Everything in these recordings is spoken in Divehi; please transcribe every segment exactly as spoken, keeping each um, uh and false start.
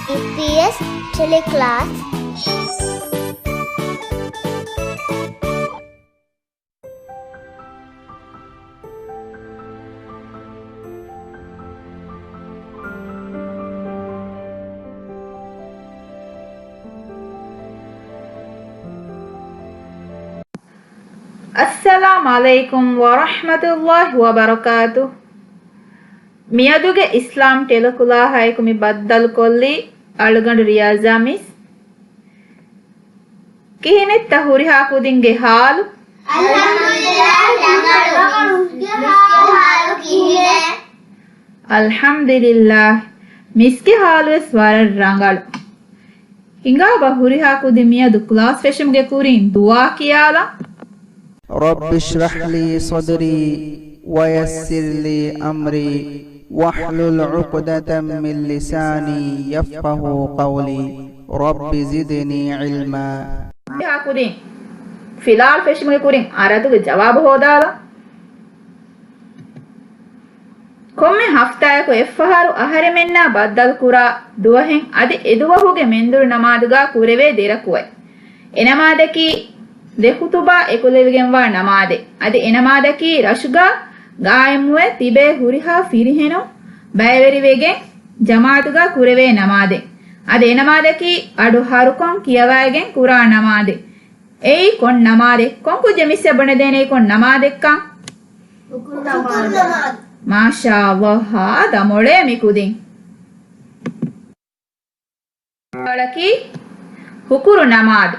އީޕީއެސް ޓެލެކްލާސް. އައްސަލާމް ޢަލައިކުމް ވަރަޙްމަތުﷲި ވަބަރަކާތު. މިއަދުގެ އިސްލާމް ޓެލެކްލާހާއެކު މި ބައްދަލުކޮށްލީ އަޅުގަނޑު ރިޔާޒާ މިސް. ކިހިނެއްތަ ހުރިހާ ކުދިންގެ ޙާލު؟ އަލްޙަމްދުލިއްލާހް، ރަނގަޅު. މިސްގެ ޙާލު ކިހިނެއް؟ އަލްޙަމްދުލިއްލާހް، މިސްގެ ޙާލުވެސް ވަރަށް ރަނގަޅު. ހިނގާބަ ހުރިހާ ކުދިން މިއަދު ކްލާސް ފެށުމުގެ ކުރިން ދުޢާ ކިޔާލަން. رب اشرح لي صدري ويسر لي أمري واحلل عقدة من لساني يفقهوا قولي. رب زدني علما. ހުރިހާ ކުދިން ފިލާވަޅު ފެށުމުގެ ކުރިން އަރަދުގެ ޖަވާބު ހޯދާލަން. ކޮންމެ ހަފްތާއަކު އެއްފަހަރު އަހަރެމެންނާ ބައްދަލުކުރާ ދުވަހެއް އަދި އެދުވަހުގެ މެންދުރު ނަމާދުގާ ކުރެވޭ ދެރަކުވައެއް. އެނަމާދަކީ ދެ ޚުތުބާ އެކުލެވިގެންވާ ނަމާދެއް. އަދި އެނަމާދަކީ ރަށުގާ ގާއިމުވެ ތިބޭ ހުރިހާ ފިރިހެނުން ބައިވެރިވެގެން ޖަމާޢަތުގާ ކުރެވޭ ނަމާދެއް. އަދި އެނަމާދަކީ އަޑު ހަރުކޮން ކިޔަވައިގެން ކުރާ ނަމާދެއް. އެއީ ކޮން ނަމާދެއް؟ ކޮން ކުއްޖެއް މިސްއަށް ބުނެދޭނެ އެއީ ކޮން ނަމާދެއްކަން؟ ހުކުރު ނަމާދު. މާޝާﷲ، ހާދަ މޮޅޭ މި ކުދިން. ވަޅަކީ ހުކުރު ނަމާދު.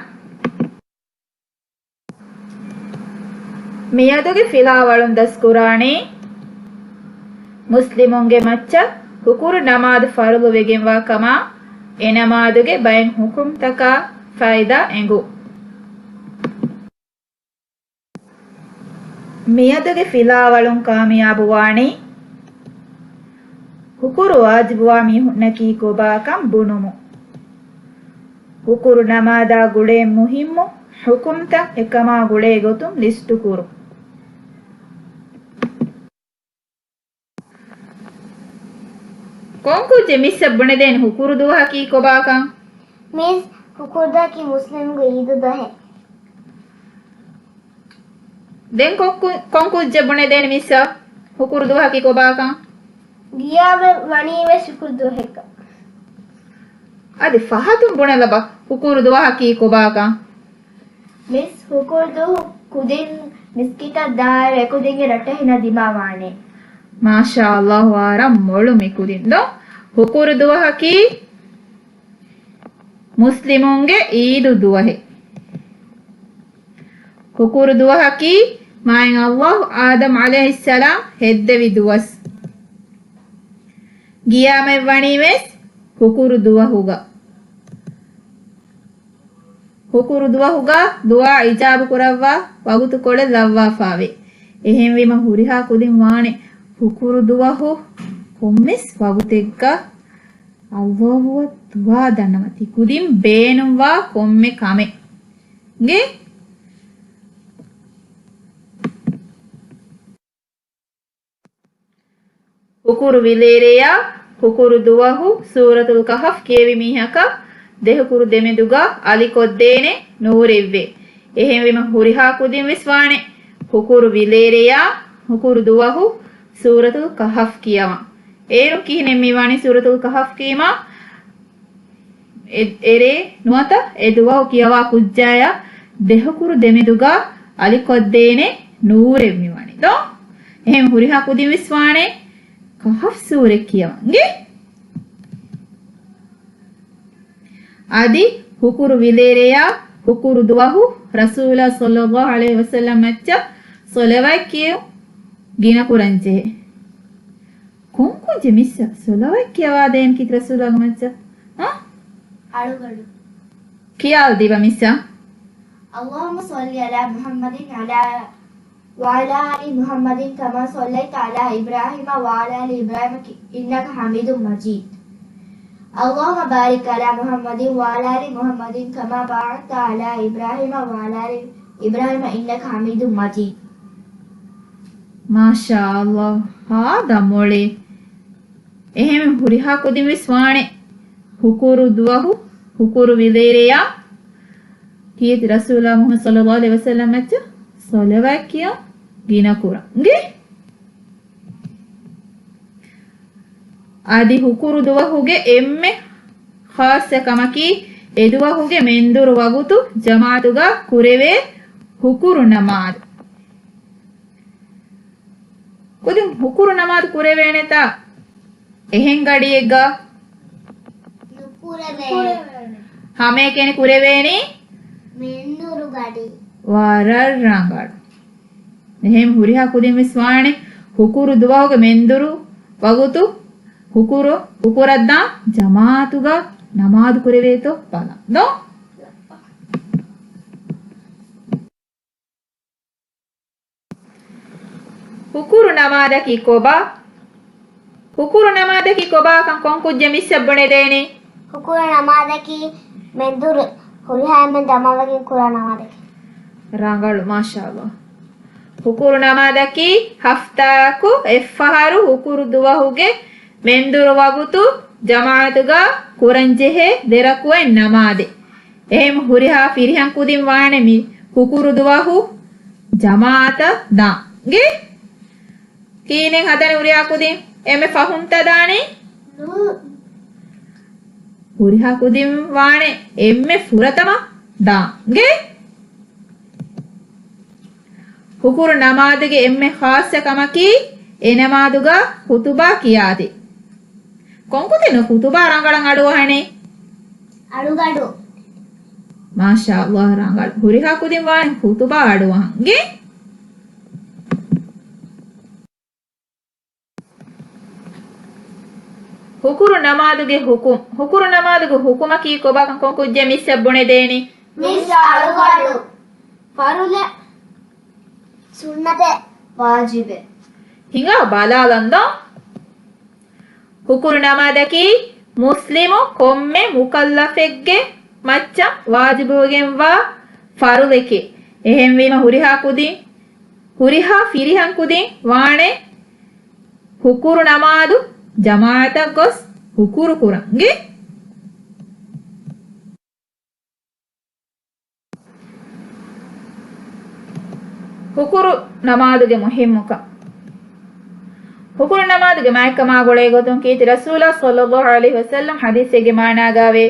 މިއަދުގެ ފިލާވަޅުން ދަސްކުރާނީ މުސްލިމުންގެ މައްޗަށް ހުކުރު ނަމާދު ފަރުޟު ވެގެންވާ ކަމާ އެ ނަމާދުގެ ބައެއް ޙުކުމްތަކާ ފައިދާ އެނގުން. މިއަދުގެ ފިލާވަޅުން ކާމިޔާބުވާނީ ހުކުރު ވާޖިބުވާ މީހުންނަކީ ކޮބާކަން ބުނުމުން. ހުކުރު ނަމާދާ ގުޅޭ މުހިއްމު ޙުކުމްތައް އެކަމާ ގުޅޭ ގޮތުން ލިސްޓުކުރުން. ކޮން ކުއްޖެއް މިސްއަށް ބުނެދޭނެ ހުކުރު ދުވަހަކީ ކޮބާކަން؟ މިސް، ހުކުރު ދުވަހަކީ މުސްލިމުންގެ ޢީދު ދުވަހެއް. ދެން ކޮން ކު-، ކޮން ކުއްޖެއް ބުނެދޭނެ މިސްއަށް ހުކުރު ދުވަހަކީ ކޮބާކަން؟ ގިޔާމަ ވަނީވެސް ހުކުރު ދުވަހެއްކަން. އަދި ފަހަތުން ބުނެލަބަ ހުކުރު ދުވަހަކީ ކޮބާކަން؟ މިސް، ހުކުރު ދުވަހު ކުދިން މިސްކިތަށް ދާއިރު އެކުދިންގެ ރައްޓެހިންނަށް ދިމާވާނެ. މާޝާﷲ، ވަރަށް މޮޅު މި ކުދިން ދޯ. ހުކުރު ދުވަހަކީ މުސްލިމުންގެ ޢީދު ދުވަހެއް. ހުކުރު ދުވަހަކީ މާތް ﷲ އާދަމް ޢަލައިހިއްސަލާމް ހެއްދެވި ދުވަސް. ގިޔާމަތް ވަނީވެސް ހުކުރު ދުވަހުގަ. ހުކުރު ދުވަހުގަ ދުޢާ އިޖާބަ ކުރައްވާ ވަގުތުކޮޅެއް ލައްވާފާވޭ. އެހެންވީމަ ހުރިހާ ކުދިން ވާނެ ހުކުރު ދުވަހު ކޮންމެސް ވަގުތެއްގަ ﷲ އަށް ދުޢާ ދަންނަވަން ތި ކުދިން ބޭނުންވާ ކޮންމެ ކަމެއްގެ. ހުކުރު ވިލޭރެޔާ ހުކުރު ދުވަހު ސޫރަތުލް ކަހަފް ކިޔެވި މީހަކަށް ދެ ހުކުރު ދެމެދުގަ އަލިކޮށްދޭނެ ނޫރެއްވޭ. އެހެންވީމަ ހުރިހާ ކުދިން ވެސް ވާނެ ހުކުރު ވިލޭރެޔާ ހުކުރު ދުވަހު ސޫރަތުލް ކަހަފް ކިޔަވަން. އޭރުން ކިހިނެއް މި ވާނީ ސޫރަތުލް ކަހަފް ކީމާ؟ އެ-، އެރޭ ނުވަތަ އެ ދުވަހު ކިޔަވާ ކުއްޖާޔާ ދެ ހުކުރު ދެމެދުގަ އަލިކޮށްދޭނެ ނޫރެއް މިވަނީ ދޯ. އެހެން ހުރިހާ ކުދިން ވެސް ވާނެ ކަހަފް ސޫރަ ކިޔަވަން. އަދި ހުކުރު ވިލޭރެޔާ ހުކުރު ދުވަހު ރަސޫލާ ޞައްލައްލާހު ޢަލައިހި ވަސައްލަމް މައްޗަށް ޞަލަވާތް ކިޔެވުން ގިނަ ކުރަން ޖެހޭ. ކޮން ކުއްޖެއް މިސްއަށް ޞަލަވާތް ކިޔަވާ ދޭން ކީ ރަސޫލާގެ މައްޗަށް؟ އަ؟ އަޅުގަނޑު. ކިޔާލަދީބަ މިސްއަށް. اللهم صل على محمد وعلى، وعلى آل محمد كما صليت على إبراهيم وعلى آل إبراهيم إنك حميد مجيد. اللهم بارك على محمد وعلى آل محمد كما باركت على إبراهيم وعلى آل إبراهيم إنك حميد مجيد. މާޝާﷲ، ހާދަ މޮޅޭ. އެހެން ހުރިހާ ކުދިން ވެސް ވާނެ ހުކުރު ދުވަހު، ހުކުރު ވިލޭރެޔާ ކީރިތި ރަސޫލާ މުޙައްމަދު ޞައްލައްލާހު ޢަލައިހި ވަސައްލަމައަށް ޞަލަވާތް ކިޔާ ގިނަ ކުރަން. އިނގޭ؟ އަދި ހުކުރު ދުވަހުގެ އެންމެ ޚާއްޞަ ކަމަކީ، އެދުވަހުގެ މެންދުރު ވަގުތު ޖަމާޢަތުގަ ކުރެވޭ ހުކުރު ނަމާދު. ކުދިން ހުކުރު ނަމާދު ކުރެވޭނެތާ އެހެން ގަޑިއެއްގަ؟ ނުކުރެވޭ. ހަމައެކަނި ކުރެވޭނީ މެންދުރު ގަޑި. ވަރަށް ރަނގަޅު. އެހެން ހުރިހާ ކުދިން ވެސް ވާނެ ހުކުރު ދުވަހުގެ މެންދުރު ވަގުތު ހުކުރު، ހުކުރަށްދާ ޖަމާޢަތުގަ ނަމާދު ކުރެވޭތޯ ބަލަން. ދޯ؟ ހުކުރު ނަމާދަކީ ކޮބާ؟ ހުކުރު ނަމާދަކީ ކޮބާކަން ކޮން ކުއްޖެއް މިސްއަށް ބުނެދޭނީ؟ ހުކުރު ނަމާދަކީ މެންދުރު ހުރިހާ އެންމެން ޖަމާވެގެން ކުރާ ނަމާދެކެވެ. ރަނގަޅު، މާޝާﷲ. ހުކުރު ނަމާދަކީ ހަފްތާއަކު އެއްފަހަރު ހުކުރު ދުވަހުގެ މެންދުރު ވަގުތު ޖަމާޢަތުގަ ކުރަންޖެހޭ ދެ ރަކުޢަތް ނަމާދެއް. އެހެން ހުރިހާ ފިރިހެން ކުދިން ވާނެ މި ހުކުރު ދުވަހު ޖަމާޢަތަށް ދާން. އިނގޭ؟ ކިހިނެއް ހަދަނީ ހުރިހާ ކުދިން؟ އެންމެ ފަހުންތަ ދާނީ؟ ހުރިހާ ކުދިން ވާނެ އެންމެ ފުރަތަމަ ދާން. އިނގޭ؟ ހުކުރު ނަމާދުގެ އެންމެ ޚާއްޞަ ކަމަކީ، އެ ނަމާދުގަ ޚުތުބާ ކިޔާދޭ. ކޮން ކުދިން ޚުތުބާ ރަނގަޅަށް އަޑުއަހަނީ؟ އަޅުގަޑު. މާޝާﷲ، ރަނގަޅު. ހުރިހާ ކުދިން ވާނެ ޚުތުބާ އަޑުއަހަން. އިނގޭ؟ ހުކުރު ނަމާދުގެ ޙުކުމް. ހުކުރު ނަމާދުގެ ޙުކުމަކީ ކޮބާކަން ކޮން ކުއްޖެއް މިސްއަށް ބުނެދޭނީ؟ މިސް އަޅުގަޑު. ފަރުޟެއް، ސުންނަތެއް، ވާޖިބެއް. ހިނގާ ބަލާލަން ދޯ. ހުކުރު ނަމާދަކީ މުސްލިމު ކޮންމެ މުކައްލަފެއްގެ މައްޗަށް ވާޖިބުވެގެންވާ ފަރުޟެކޭ. އެހެންވީމަ ހުރިހާ ކުދިން، ހުރިހާ ފިރިހެން ކުދިން ވާނެ ހުކުރު ނަމާދު ޖަމާޢަތަށް ގޮސް ހުކުރު ކުރަން. އިނގޭ؟ ހުކުރު ނަމާދުގެ މުހިއްމުކަން. ހުކުރު ނަމާދުގެ މާތްކަމާ ގުޅޭ ގޮތުން ކީރިތި ރަސޫލާ ޞައްލައްލާހު ޢަލައިހި ވަސައްލަމް ޙަދީޘެއްގެ މާނާގައިވޭ،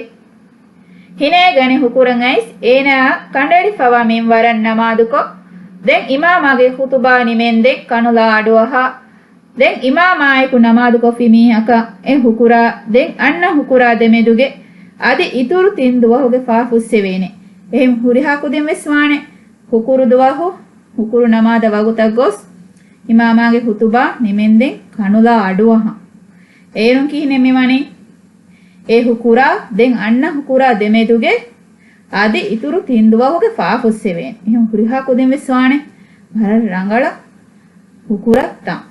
ހިނައަށް ގަނެ ހުކުރަން އައިސް އޭނާއަށް ކަނޑައެޅިފަވާ މިންވަރަށް ނަމާދުކޮށް، ދެން އިމާމާގެ ޚުތުބާ ނިމެންދެން ކަނުލާ އަޑުއަހާ، ދެން އިމާމާއެކު ނަމާދުކޮށްފި މީހަކަށް އެ ހުކުރާ ދެން އަންނަ ހުކުރާ ދެމެދުގެ އަދި އިތުރު ތިން ދުވަހުގެ ފާފުއްސެވޭނެ. އެހެން ހުރިހާ ކުދިން ވެސް ވާނެ ހުކުރު ދުވަހު ހުކުރު ނަމާދަށް ވަގުތަށް ގޮސް، އިމާމާގެ ޚުތުބާ ނިމެންދެން ކަނުލާ އަޑުއަހާ. އޭރުން ކިހިނެއް މިވަނީ؟ އެ ހުކުރާ ދެން އަންނަ ހުކުރާ ދެމެދުގެ އަދި އިތުރު ތިން ދުވަހުގެ ފާފުއްސެވޭނެ. އެހެން ހުރިހާ ކުދިން ވެސް ވާނެ ވަރަށް ރަނގަޅަށް ހުކުރަށް ތަ-،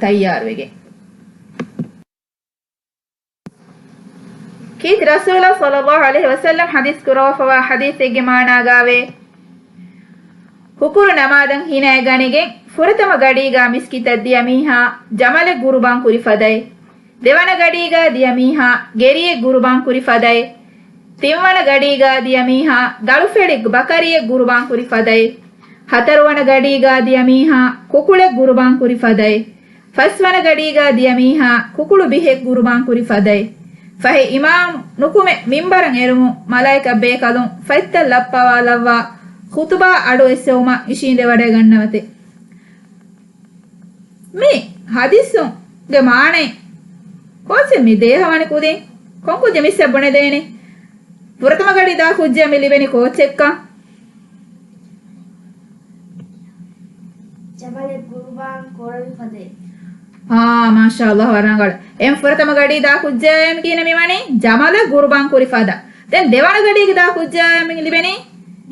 ތައްޔާރުވެގެން. ކީރިތި ރަސޫލާ ޞައްލައްލާހު ޢަލައިހި ވަސައްލަމް ޙަދީޘް ކުރައްވާފަވާ ޙަދީޘެއްގެ މާނާގައިވޭ، ހުކުރު ނަމާދަށް ހިނައަށް ގަނެގެން ފުރަތަމަ ގަޑީގާ މިސްކިތަށް ދިޔަ މީހާ ޖަމަލެއް ގުރުބާން ކުރި ފަދައި، ދެވަނަ ގަޑީގާ ދިޔަ މީހާ ގެރިއެއް ގުރުބާން ކުރި ފަދައި، ތިންވަނަ ގަޑީގާ ދިޔަ މީހާ ދަޅުފެޅި ބަކަރިއެއް ގުރުބާން ކުރި ފަދައި، ހަތަރުވަނަ ގަޑީގާ ދިޔަ މީހާ ކުކުޅެއް ގުރުބާން ކުރި ފަދައި، ފަސްވަނަ ގަޑީގާ ދިޔަ މީހާ ކުކުޅު ބިހެއް ގުރުބާން ކުރި ފަދައި، ފަހެ އިމާމް ނުކުމެ މިންބަރަށް އެރުމުން މަލާއިކަ ބޭކަލުން ފަތްތައް ލައްޕަވާލައްވާ ޚުތުބާ އަޑު އެއްސެވުމަށް އިށީނދެވަޑައިގަންނަވަތެ. މި ޙަދީޘުގެ މާނައިން ކޯޗެއް މި ދޭހަވަނި ކުދިން ކޮން ކުއްޖެއް މިސްއަށް ބުނެދޭނެ؟ ފުރަތަމަ ގަޑި ދާ ކުއްޖެއް މި ލިބެނީ ކޯޗެއްކަން؟ ޖަމަލެއް ގުރުބާން ކުރެވި ފަދައި. އާ، މާޝާﷲ، ވަރަށް ރަނގަޅު. އެން ފުރަތަމަ ގަޑީ ދާ ކުއްޖާއޭ ކިހިނެއް މިވަނީ؟ ޖަމަލެއް ގުރުބާން ކުރި ފަދަ. ދެން ދެވަނަ ގަޑީގެ ދާ ކުއްޖާއޭ މި ލިބެނީ؟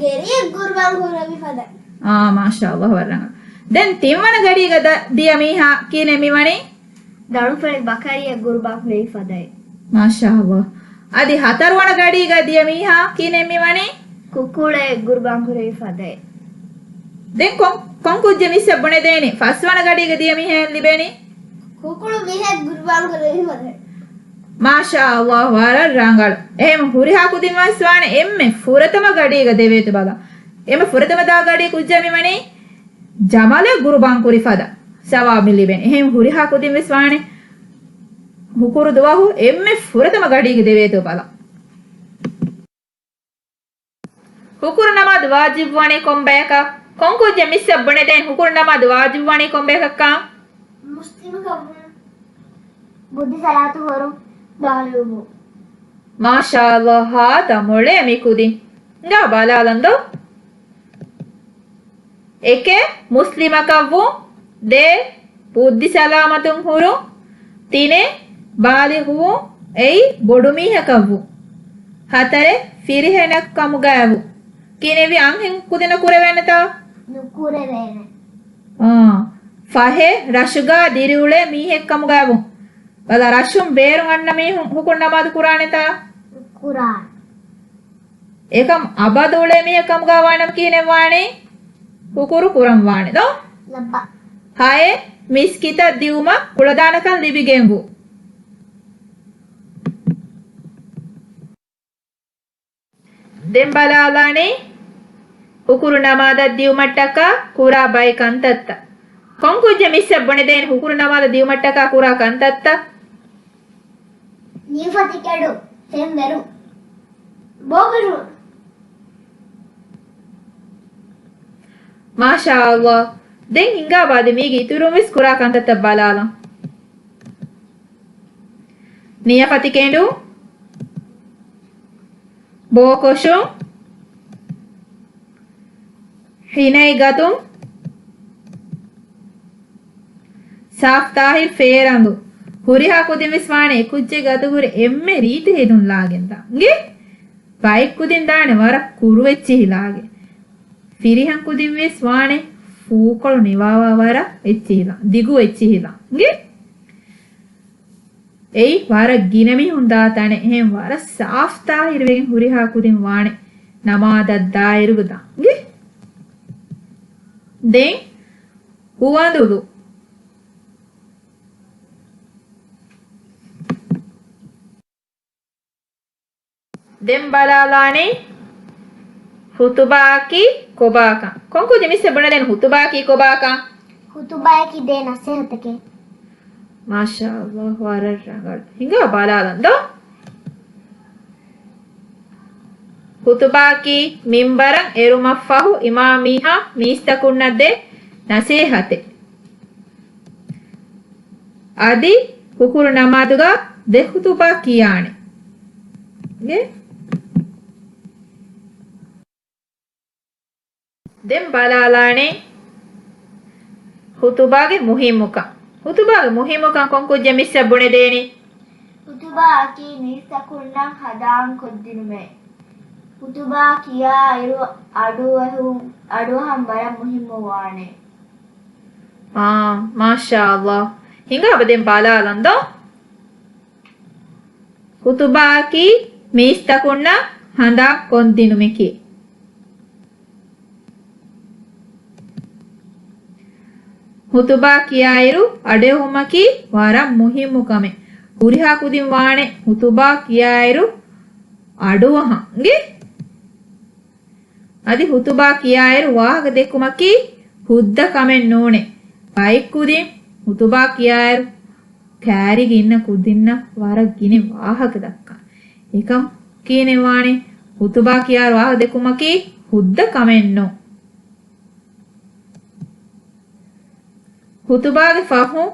ގެރިއެއް ގުރުބާން ކުރެވި ފަދަ. އާ، މާޝާﷲ، ވަރަށް ރަނގަޅު. ދެން ތިންވަނަ ގަޑީގަ ދަ-، ދިޔަ މީހާ ކިހިނެއް މިވަނީ؟ ދަޅުފެޅި ބަކަރިއެއް ގުރުބާން ކުރެވި ފަދައި. މާޝާﷲ. އަދި ހަތަރުވަނަ ގަޑީގަ ދިޔަ މީހާ ކިހިނެއް މިވަނީ؟ ކުކުޅެއް ގުރުބާން ކުރެވި ފަދައި. ދެން ކޮން، ކޮން ކުއްޖެއް މިސްއަށް ބުނެދޭނެ؟ ފަސްވަނަ ގަޑީގަ ދިޔަ މީހާއަށް ލިބޭނީ؟ ކުކުޅު ބިހެއް ގުރުބާން ކުރެވި ފަދައި. މާޝާﷲ، ވަރަށް ރަނގަޅު. އެހެން ހުރިހާ ކުދިން ވެސް ވާނެ އެންމެ ފުރަތަމަ ގަޑީގަ ދެވޭތޯ ބަލާ. އެންމެ ފުރަތަމަ ދާ ގަޑީ ކުއްޖާ މިވަނީ ޖަމަލެއް ގުރުބާން ކުރި ފަދަ ސަވާބު ލިބޭނެ. އެހެން ހުރިހާ ކުދިން ވެސް ވާނެ ހުކުރު ދުވަހު އެންމެ ފުރަތަމަ ގަޑީގަ ދެވޭތޯ ބަލާ. ހުކުރު ނަމާދު ވާޖިބުވާނީ ކޮން ބަޔަކަށް؟ ކޮން ކުއްޖެއް މިސްއަށް ބުނެދޭން ހުކުރު ނަމާދު ވާޖިބުވާނީ ކޮން ބަޔަކަށްކަން؟ މުސްލިމަކަށްވުން، ބުއްދި ސަލާތު ހުރުން، ބާލިޣުވުން. މާޝާﷲ، ހާދަ މޮޅޭ މި ކުދިން. އިނގާ ބަލާލަން ދޯ. އެކެއް، މުސްލިމަކަށްވުން. ދޭ، ބުއްދި ސަލާމަތުން ހުރުން. ތިނެއް، ބާލިޣުވުން، އެއީ ބޮޑުމީހަކަށްވުން. ހަތަރެއް، ފިރިހެނެއް ކަމުގައިވުން. ކިހިނެއްވީ އަންހެން ކުދިންނަށް ކުރެވޭނެތާ؟ ނުކުރެވޭނެ. އާ، ފަހެއް، ރަށުގަ ދިރިއުޅޭ މީހެއް ކަމުގައިވުން. ބަލާ، ރަށުން ބޭރުން އަންނަ މީހުން ހުކުރު ނަމާދު ކުރާނެތާ؟ ކުރާނެ. އެކަމް އަބަދު އުޅޭ މީހެއް ކަމުގަ ވާނަމަ ކިހިނެއް ވާނީ؟ ހުކުރު ކުރަން ވާނެ ދޯ؟ ލައްބަ. ހައެއް، މިސްކިތަށް ދިއުމަށް ކުޅަދާނަކަން ލިބިގެންވު. ދެން ބަލާލާނީ ހުކުރު ނަމާދަށް ދިއުމަށްޓަކާ ކުރާ ބައެއް ކަންތައްތައް. ކޮން ކުއްޖެއް މިސްއަށް ބުނެދޭން ހުކުރު ނަމާދަށް ދިއުމަށްޓަކާ ކުރާ ކަންތައްތައް؟ ނިޔަފަތި ކެޑު، ފެންވެރު، ބޯކެޑު. މާޝާﷲ. ދެން ހިނގާބާދެ މީގެ އިތުރުން ވެސް ކުރާ ކަންތައްތައް ބަލާލަން. ނިޔަފަތި ކެނޑު، ބޯކޮށު، ހިނައިގަތުން، ސާފްތާހިރު ފޭރަންދު. ހުރިހާ ކުދިން ވެސް ވާނެ އެކުއްޖެއްގެ އަތުގުރެ އެންމެ ރީތި ހެދުން ލާގެން ދާން. އިނގޭ؟ ބައެއް ކުދިން ދާނެ ވަރަށް ކުރު އެއްޗިހި ލާގެން. ފިރިހެން ކުދިން ވެސް ވާނެ ފޫކޮޅު ނިވާވާ ވަރަށް އެއްޗިހި ލާ، ދިގު އެއްޗިހި ލާ. އިނގޭ؟ އެއީ ވަރަށް ގިނަ މީހުން ދާ ތަނެއް. އެހެން ވަރަށް ސާފްތާހިރުވެގެން ހުރިހާ ކުދިން ވާނެ ނަމާދަށް ދާއިރުގަ ދާން. އިނގޭ؟ ދެން ހުވަނދުލު. ދެން ބަލާލާނީ ހުތުބާއަކީ ކޮބާކަން. ކޮން ކުއްޖެއް މިސްއަށް ބުނެދޭން ހުތުބާއަކީ ކޮބާކަން؟ ހުތުބާއަކީ ދޭ ނަސޭހަތެކޭ. މާޝާﷲ، ވަރަށް ރަނގަޅު. ހިނގާ ބަލާލަން ދޯ. ހުތުބާއަކީ މިންބަރަށް އެރުމަށްފަހު އިމާމް މީހާ މީސްތަކުންނަށް ދޭ ނަސޭހަތެއް. އަދި ހުކުރު ނަމާދުގަ ދެ ޚުތުބާ ކިޔާނެ. އިނގޭ؟ ދެން ބަލާލާނެ ހުތުބާގެ މުހިއްމުކަން. ހުތުބާގެ މުހިއްމުކަން ކޮން ކުއްޖެއް މިސްއަށް ބުނެދޭނީ؟ ހުތުބާއަކީ މީސްތަކުންނަށް ހަނދާން ކޮށްދިނުމޭ. ހުތުބާ ކިޔާއިރު އަޑުއެހު-، އަޑުއަހަން ވަރަށް މުހިއްމު ވާނެ. އާ، މާޝާﷲ. ހިނގާބަ ދެން ބަލާލަން ދޯ. ހުތުބާއަކީ މީސްތަކުންނަށް ހަނދާން ކޮށްދިނުމަކީ. ހުތުބާ ކިޔާއިރު އަޑުއެހުމަކީ ވަރަށް މުހިއްމު ކަމެއް. ހުރިހާ ކުދިން ވާނެ ހުތުބާ ކިޔާއިރު އަޑުއަހަން. އިނގޭ؟ އަދި ހުތުބާ ކިޔާއިރު ވާހަކަ ދެއްކުމަކީ ހުއްދަ ކަމެއް ނޫނޭ. ބައެއް ކުދިން ހުތުބާ ކިޔާއިރު ކައިރިގަ އިންނަ ކުދިންނަށް ވަރަށް ގިނަ ވާހަކަ ދައްކާ. އެކަމަކީ ނެތް ވާނެ ހުތުބާ ކިޔާއިރު ވާހަކަ ދެއްކުމަކީ ހުއްދަ ކަމެއް ނޫން. ހުތުބާގެ ފަހުން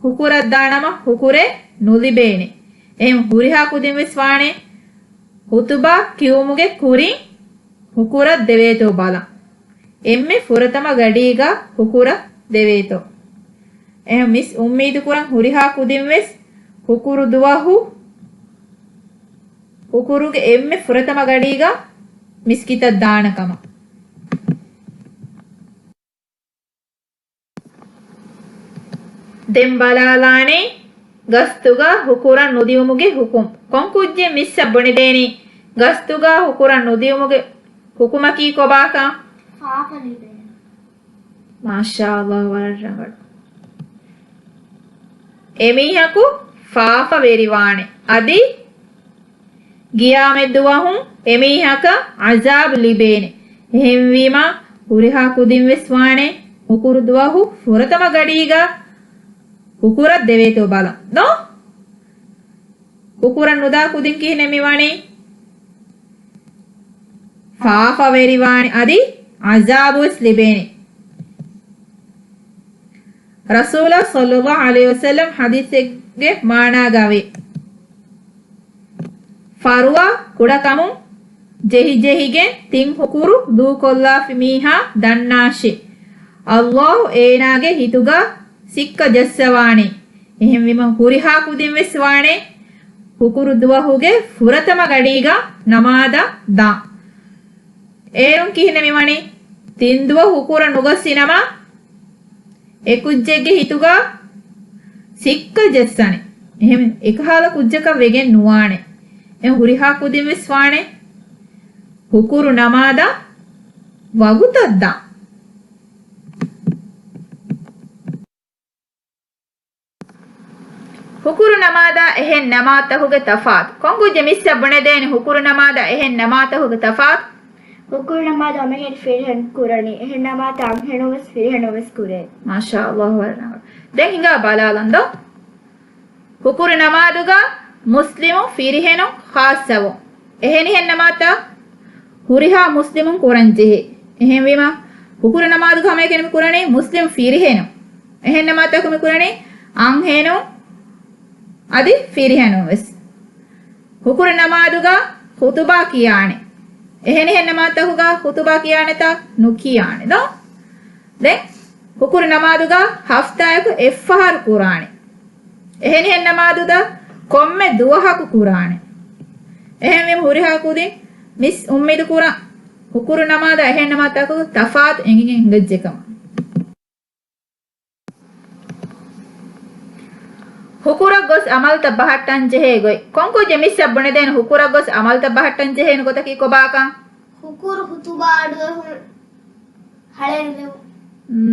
ހުކުރަށް ދާނަމަ ހުކުރެއް ނުލިބޭނެ. އެހެން ހުރިހާ ކުދިން ވެސް ވާނެ ހުތުބާ ކިޔުމުގެ ކުރިން ހުކުރަށް ދެވޭތޯ ބަލަން. އެންމެ ފުރަތަމަ ގަޑީގަ ހުކުރަށް ދެވޭތޯ. އެހެން މިސް އުއްމީދު ކުރަން ހުރިހާ ކުދިން ވެސް ހުކުރު ދުވަހު ހުކުރުގެ އެންމެ ފުރަތަމަ ގަޑީގަ މިސްކިތަށް ދާނެ ކަމަށް. ދެން ބަލާލާނެ ގަސްތުގަ ހުކުރަށް ނުދިއުމުގެ ހުކުމް. ކޮން ކުއްޖެއް މިސްއަށް ބުނެދޭނީ ގަސްތުގަ ހުކުރަށް ނުދިއުމުގެ ހުކުމަކީ ކޮބާކަން؟ ފާފަ ލިބޭނެ. މާޝާﷲ، ވަރަށް ރަނގަޅު. އެމީހަކު ފާފަ ވެރިވާނެ. އަދި ގިޔާމަތްދުވަހު އެމީހަކަށް ޢަޒާބު ލިބޭނެ. އެހެންވީމަ، ހުރިހާ ކުދިން ވެސް ވާނެ ހުކުރު ދުވަހު ފުރަތަމަ ގަޑީގަ ހުކުރަށް ދެވޭތޯ ބަލަން. ދޯ؟ ހުކުރަށް ނުދާ ކުދިން ކިހިނެއް މިވަނީ؟ ފާފަވެރިވާނެ އަދި ޢަޒާބުވެސް ލިބޭނެ. ރަސޫލާ ޞައްލައްލާހު ޢަލައިހި ވަސައްލަމް ޙަދީޘެއްގެ މާނާގައި، ފަރުވާ ކުޑަކަމުން ޖެހިޖެހިގެން ތިން ހުކުރު ދޫކޮށްލާފި މީހާ ދަންނާށޭ، ﷲ އޭނާގެ ހިތުގަ ސިއްކަ ޖައްސަވާނެ. އެހެންވީމަ ހުރިހާ ކުދިން ވެސް ވާނެ ހުކުރު ދުވަހުގެ ފުރަތަމަ ގަޑީގަ ނަމާދަށް ދާން. އޭރުން ކިހިނެއް މިވަނީ؟ ތިން ދުވަހު ހުކުރަށް ނުގޮއްސިނަމަ، އެ ކުއްޖެއްގެ ހިތުގަ ސިއްކަ ޖައްސަނެ. އެހެން އެކަހަލަ ކުއްޖަކަށް ވެގެން ނުވާނެ. އެ ހުރިހާ ކުދިން ވެސް ވާނެ ހުކުރު ނަމާދަށް ވަގުތަށް ދާން. ހުކުރު ނަމާދާ އެހެން ނަމާދުތަކުގެ ތަފާތު. ކޮން ކުއްޖެއް މިސްއަށް ބުނެދޭނެ ހުކުރު ނަމާދާ އެހެން ނަމާދުތަކުގެ ތަފާތު؟ ހުކުރު ނަމާދު ހަމައެހެން ފިރިހެނުން ކުރަނީ. އެހެން ނަމާދުތައް އަންހެނުން ވެސް ފިރިހެނުން ވެސް ކުރޭ. މާޝާ ﷲ، ވަރަށް ރަނގަޅު. ދެން ހިނގާ ބަލާލަން ދޯ. ހުކުރު ނަމާދުގަ މުސްލިމު ފިރިހެނުން ޚާއްޞަވުން. އެހެނިހެން ނަމާދުތައް ހުރިހާ މުސްލިމުން ކުރަން ޖެހޭ. އެހެންވީމަ، ހުކުރު ނަމާދުގަ ހަމައެކަނި ކުރަނީ މުސްލިމް ފިރިހެނުން. އެހެން ނަމާދުތަކު މި ކުރަނީ އަންހެނުން އަދި ފިރިހެނުން ވެސް. ހުކުރު ނަމާދުގަ ޚުތުބާ ކިޔާނެ. އެހެނިހެން ނަމާދުތަކުގަ ޚުތުބާ ކިޔާނެތާ؟ ނުކިޔާނެ ދޯ؟ ދެން ހުކުރު ނަމާދުގަ ހަފްތާއަކު އެއްފަހަރު ކުރާނެ. އެހެނިހެން ނަމާދުތައް ކޮންމެ ދުވަހަކު ކުރާނެ. އެހެންވީމަ ހުރިހާ ކުދިން މިސް އުއްމީދު ކުރަން ހުކުރު ނަމާދާ އެހެން ނަމާދުތަކުގެ ތަފާތު އެނގިގެން ހިނގައްޖެ ކަމަށް. ހުކުރަށް ގޮސް އަމަލުތައް ބަހައްޓަން ޖެހޭ ގޮތް. ކޮން ކުއްޖެއް މިސްއަށް ބުނެދޭނެ ހުކުރަށް ގޮސް އަމަލުތައް ބަހައްޓަން ޖެހޭނެ ގޮތަކީ ކޮބާކަން؟ ހުކުރު ޚުތުބާ އަޑުއެހުން ހަޅޭއްލެވުން.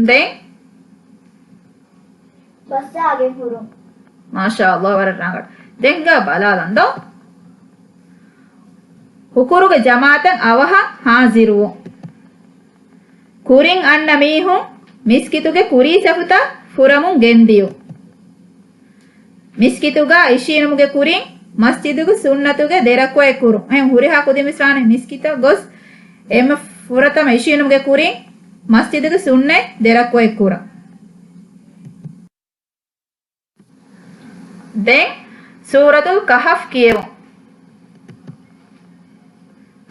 ދެން؟ ބައްސާގެން ހުރުން. މާޝާ ﷲ، ވަރަށް ރަނގަޅު. ދެން ހިނގާ ބަލާލަން ދޯ. ހުކުރުގެ ޖަމާޢަތަށް އަވަހަށް ހާޒިރުވުން. ކުރިން އަންނަ މީހުން މިސްކިތުގެ ކުރީ ސަފުތައް ފުރަމުން ގެންދިޔުން. މިސްކިތުގަ އިށީނުމުގެ ކުރިން މަސްޖިދުގެ ސުންނަތުގެ ދެ ރަކުޢަތް ކުރުން. އެހެން ހުރިހާ ކުދިން ވެސް ވާނެ މިސްކިތަށް ގޮސް އެންމެ ފުރަތަމަ އިށީނުމުގެ ކުރިން މަސްޖިދުގެ ސުންނަތް ދެ ރަކުޢަތް ކުރަން. ދެން ސޫރަތުލް ކަހަފް ކިޔެވުން.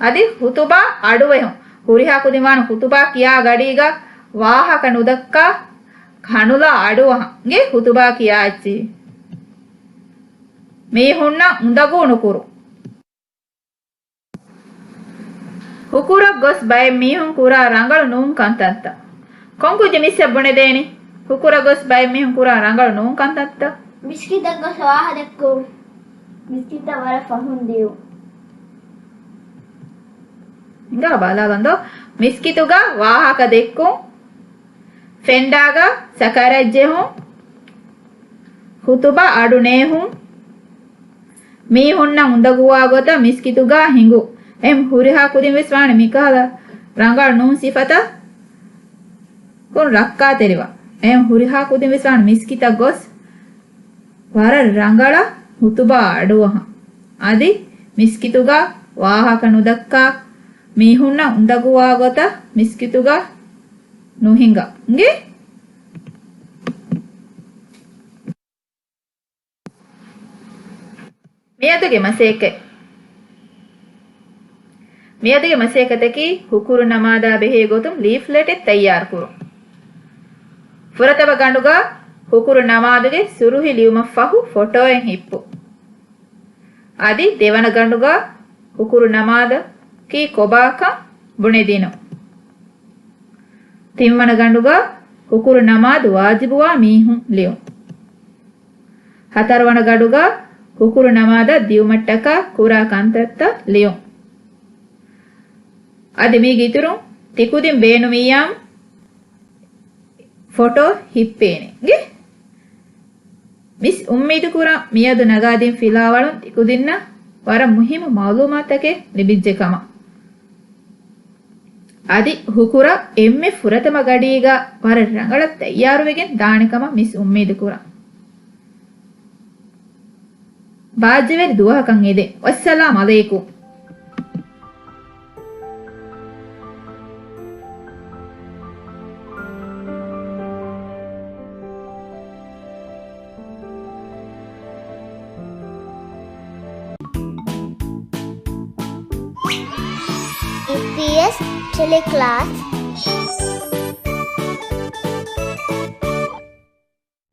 އަދި ޚުތުބާ އަޑުއެހުން. ހުރިހާ ކުދިން ވާނެ ޚުތުބާ ކިޔާ ގަޑީގަ ވާހަކަ ނުދައްކާ ކަނުލާ އަޑުއަހަން އިނގޭ ޚުތުބާ ކިޔާ އެއްޗިހި. މީހުންނަށް އުނދަގޫ ނުކުރުން. ހުކުރަށް ގޮސް ބައެއް މީހުން ކުރާ ރަނގަޅު ނޫން ކަންތައްތައް. ކޮން ކުއްޖެއް މިސްއަށް ބުނެދޭނެ؟ ހުކުރަށް ގޮސް ބައެއް މީހުން ކުރާ ރަނގަޅު ނޫން ކަންތައްތައް. މިސްކިތަށް ގޮސް ވާހަކަ ދެއްކުން. މިސްކިތަށް ވަރަށް ފަހުން ދިޔުން. ހިނގާ ބަލާލަން ދޯ. މިސްކިތުގަ ވާހަކަ ދެއްކުން. ފެންޑާގަ ސަކަރަތް ޖެހުން. ޚުތުބާ އަޑު ނޭހުން. މީހުންނަށް އުނދަގޫވާ ގޮތަށް މިސްކިތުގަ ހިނގުން. އެހެން ހުރިހާ ކުދިން ވެސް ވާނެ މިކަހަލަ ރަނގަޅު ނޫން ސިފަތަކުން ރައްކާތެރިވާ. އެހެން ހުރިހާ ކުދިން ވެސް ވާނެ މިސްކިތަށް ގޮސް ވަރަށް ރަނގަޅަށް ޚުތުބާ އަޑުއަހަން. އަދި މިސްކިތުގަ ވާހަކަ ނުދައްކާ، މީހުންނަށް އުނދަގޫވާ ގޮތަށް މިސްކިތުގަ ނުހިނގާ. އިނގޭ؟ މިއަދުގެ މަސައްކަތް. މިއަދުގެ މަސައްކަތަކީ ހުކުރު ނަމާދާ ބެހޭ ގޮތުން ލީފްލެޓެއް ތައްޔާރުކުރުން. ފުރަތަމަ ގަނޑުގަ ހުކުރު ނަމާދުގެ ސުރުހި ލިޔުމަށް ފަހު ފޮޓޯއެއް ހިއްޕުން. އަދި ދެވަނަ ގަނޑުގަ ހުކުރު ނަމާދަކީ ކޮބާކަން ބުނެދިނުން. ތިންވަނަ ގަނޑުގަ ހުކުރު ނަމާދު ވާޖިބުވާ މީހުން ލިޔުން. ހަތަރުވަނަ ގަޑުގަ ހުކުރު ނަމާދަށް ދިޔުމަށްޓަކާ ކުރާ ކަންތައްތައް ލިޔުން. އަދި މީގެ އިތުރުން ތިކުދިން ބޭނުމިއްޔާމު ފޮޓޯ ހިއްޕޭނެ. އިނގޭ؟ މިސް އުއްމީދުކުރަން މިއަދު ނަގާދިން ފިލާވަޅުން ތިކުދިންނަށް ވަރަށް މުހިއްމު މައުލޫމާތުތަކެއް ލިބިއްޖެ ކަމަށް. އަދި ހުކުރާ އެންމެ ފުރަތަމަ ގަޑީގަ ވަރަށް ރަނގަޅަށް ތައްޔާރުވެގެން ދާނެ ކަމަށް މިސް އުއްމީދުކުރަން. ބާއްޖަވެރި ދުވަހަކަށް އެދެން. ވައްސަލާމް ޢަލައިކުމް. އީޕީއެސް ޓެލެކްލާސް.